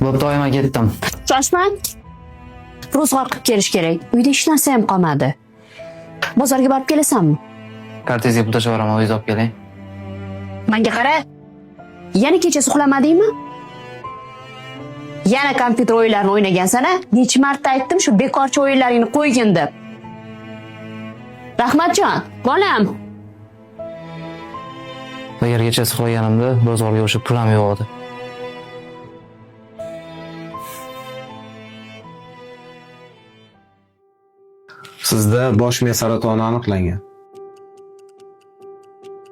Bo'pti, oyim, ketdim. Shoshma. Ro'zg'or qilib kelish kerak. Uyda hech narsa ham qolmadi. Bozorga borib kelasanmi? Kartangizga pul tashlab yuboraman, o'zingiz olib keling. Menga qara. Yana kechasi uxlamadingmi? Yana kompyuter o'yinlarini o'ynagansan a? Necha marta aytdim shu bekorchi o'yinlaringni qo'ygin deb. Rahmatjon, bolam. Agar kechasi uxlaganimda ro'zg'orga o'sha pul ham yo'q edi. Sizda bosh miya saratoni aniqlangan.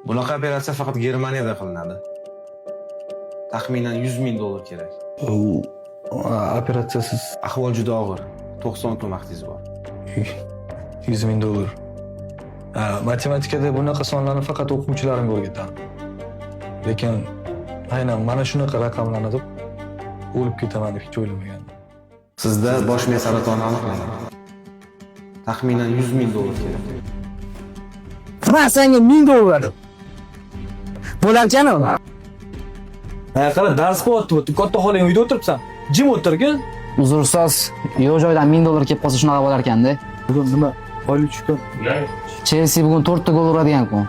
Bunaqa operatsiya faqat Germaniyada qilinadi. Taxminan 100 ming dollar kerak. U operatsiyasiz Ahvol juda og'ir. 90 kun vaqtingiz bor. 100 ming dollar. Ha, matematikada bunaqa sonlarni faqat o'quvchilarimga o'rgataman. Lekin aynan mana shunaqa raqamlarni deb o'lib ketaman deb hech o'ylamagandim. Sizda bosh miya saratoni aniqlangan. Taxminan 100 ming dollar kerak. Man senga 1000 dollar. Bo'larkan u. Ha, qara, dars qilyapti, katta xolang uyda o'tiribsan. Jim o'tirgin. Uzr ustoz, yo'q joydan 1000 dollar kelib qolsa shunaqa bo'lar ekanda. Bugun nima? Oylik tushgan. Chelsea bugun 4 ta gol uradigan kun.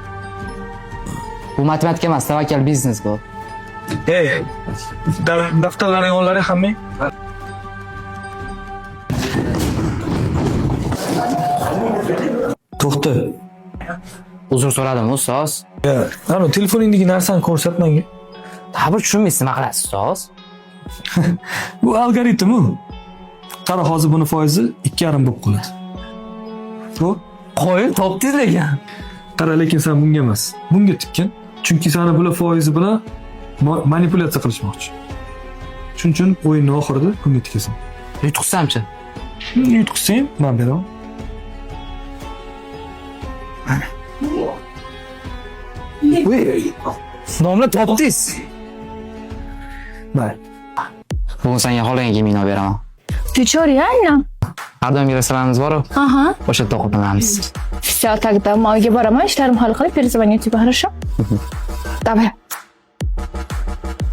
Bu matematika emas, tavakkal biznes bu. Ey, daftarlaring onlaring hammang. To'xta. Uzr so'radim, ustoz. Ana telefoningdagi narsani ko'rsat menga. Baribir tushunmaysiz nima qilasiz, ustoz. Bu algoritm u. Qara, hozir buni foizi 2,5 bo'lib qoladi. Bu Qo'yib topdingiz lekin. qara, lekin sen bunga emas. Bunga tikkin. Chunki seni bular foizi bilan manipulyatsiya qilishmoqchi. Shuning uchun o'yinni oxirida bunga tikasan. Yutqizsamchi? Yutqizsang, men beraman. Domla topdingiz. Mayli. Bugun senga xohlagan kiyimingni olib beraman. Ты чё, реально? Har doimgi restoranimiz bor-u, Ага. o'sha yerda ovqatlanamiz. Все, тогда uyga boraman, ishlarimni hal qilib перезвоню тебе, хорошо? Давай.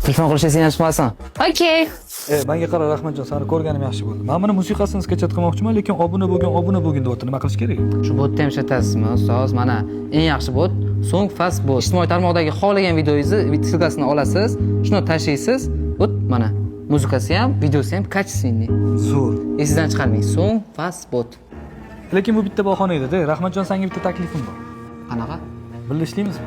Telefon qilishga sen ham chiqmasin. Окей. E, menga qara, Rahmatjon, seni ko'rganim yaxshi bo'ldi. Men buni musiqasini skachat qilmoqchiman, lekin obuna bo'lgin, obuna bo'lgin deyapti. Nima qilish kerak? Shu botni ham ishlatasizmi, ustoz? Mana eng yaxshi bot Song Fast bot. Ijtimoiy tarmoqdagi xohlagan videongizni ссылкасini olasiz, shuni tashlaysiz. Bot mana muzikasi ham, videosi ham качественный. Zo'r. Esingizdan chiqarmang. Song Fast bot. Lekin bu bitta bahona edi-da. Rahmatjon, senga bitta taklifim bor. Qanaqa? Birga ishlaymizmi?